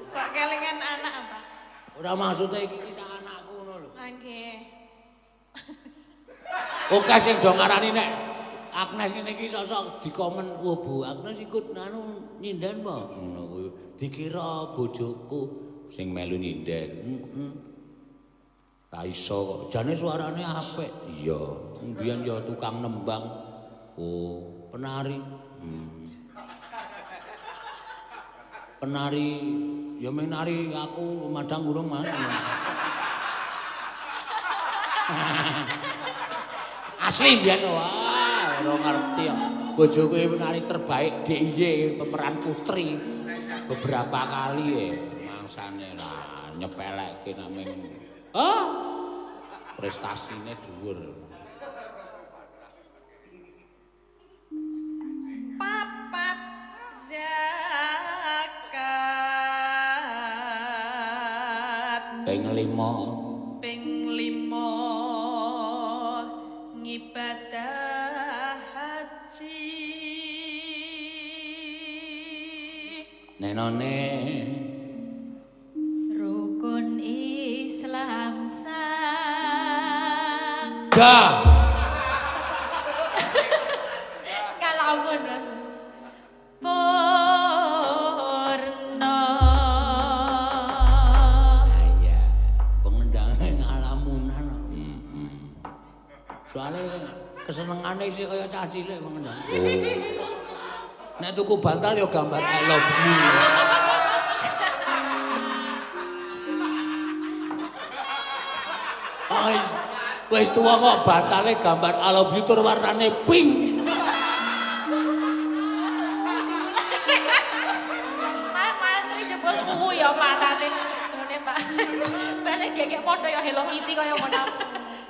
Sok kelingan anak apa? Ora maksude iki iki sak anakku ngono lho. Nggih. Oke sing do ngarani nek Agnes ngene iki sok-sok dikomen, "Wah Bu, Agnes ikut anu nyinden apa?" Ngono kuwi. Dikira bojoku sing melu nyinden. Heeh. Ra iso kok. Jane suarane apik. Iya, mbiyen ya tukang nembang. Oh, penari. Penari ya mung nari aku madang urung Mas. Asli mbiyen wah, ora ngerti ya. Bojoku iki penari terbaik DIY pemeran putri beberapa kali ya mangsane lah nyepelekke naming ah prestasine dhuwur. Papat zakat ping 5 ping 5 ngibadah haji. Nenone rukun Islam sang dah kalamun purna. Iya, pengendange ngalamunan. Senengane isih kaya cah cilik wong ngono. Oh. Nek tuku bantal ya gambar I love you. Wis tuwa kok bantale gambar I love you tur warnane pink. Pak, mantri jebul kuwu ya matane. Ngene, Pak. Bane gegek padha ya Hello Kitty kaya ngono.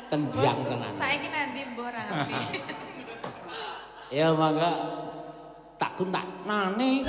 Tendang tenan. Saiki nanti mbah ora ngerti. Ya mangga tak kuntak nane.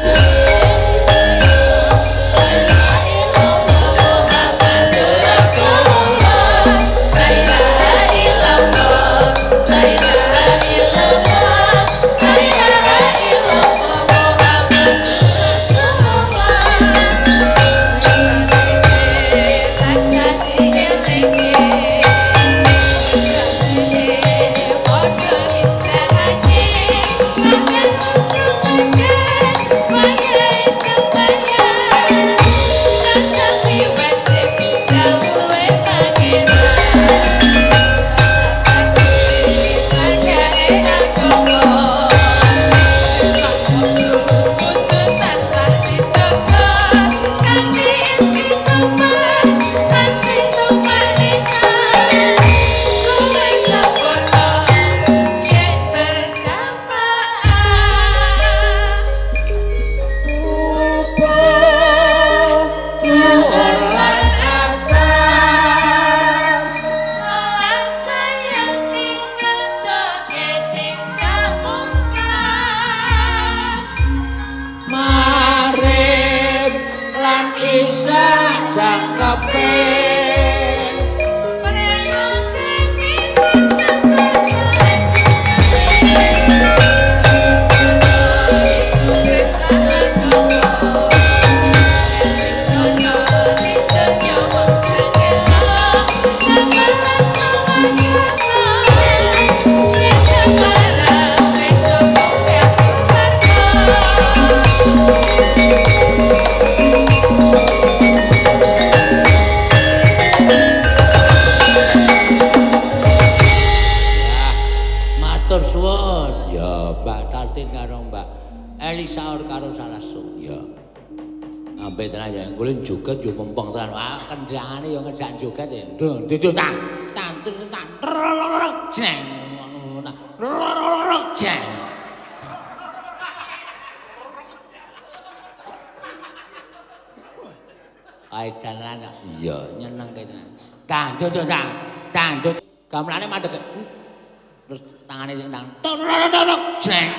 Gamelane madheg. Terus tangane sing nang. Jreng.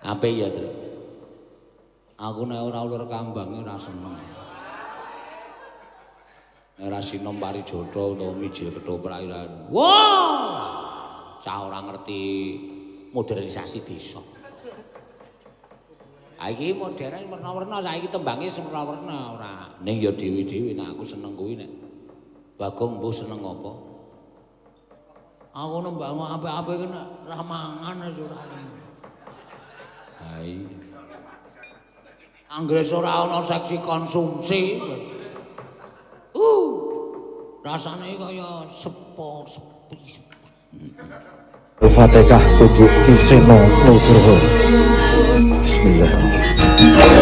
Apik ya, Tru. Aku nek ora ulur kambange ora seneng. Nek ora sinom parijata utawa mijil ketoprak ora. Wah! Cah ora ngerti modernisasi desa. Iki modern werna-werna, saiki tembange werna-werna ora. Ning ya dhewe-dhewe nek aku seneng kuwi nek Bagong mbuh seneng apa? Aku nembang apik-apik iki nek ra mangan wis ora seneng. Ha iya. Anggere ora ana seksi konsumsi wis. Rasane kaya sepo sepi. Al-Fatihah Pujuk Ki Seno Nugroho. Bismillahirrahmanirrahim.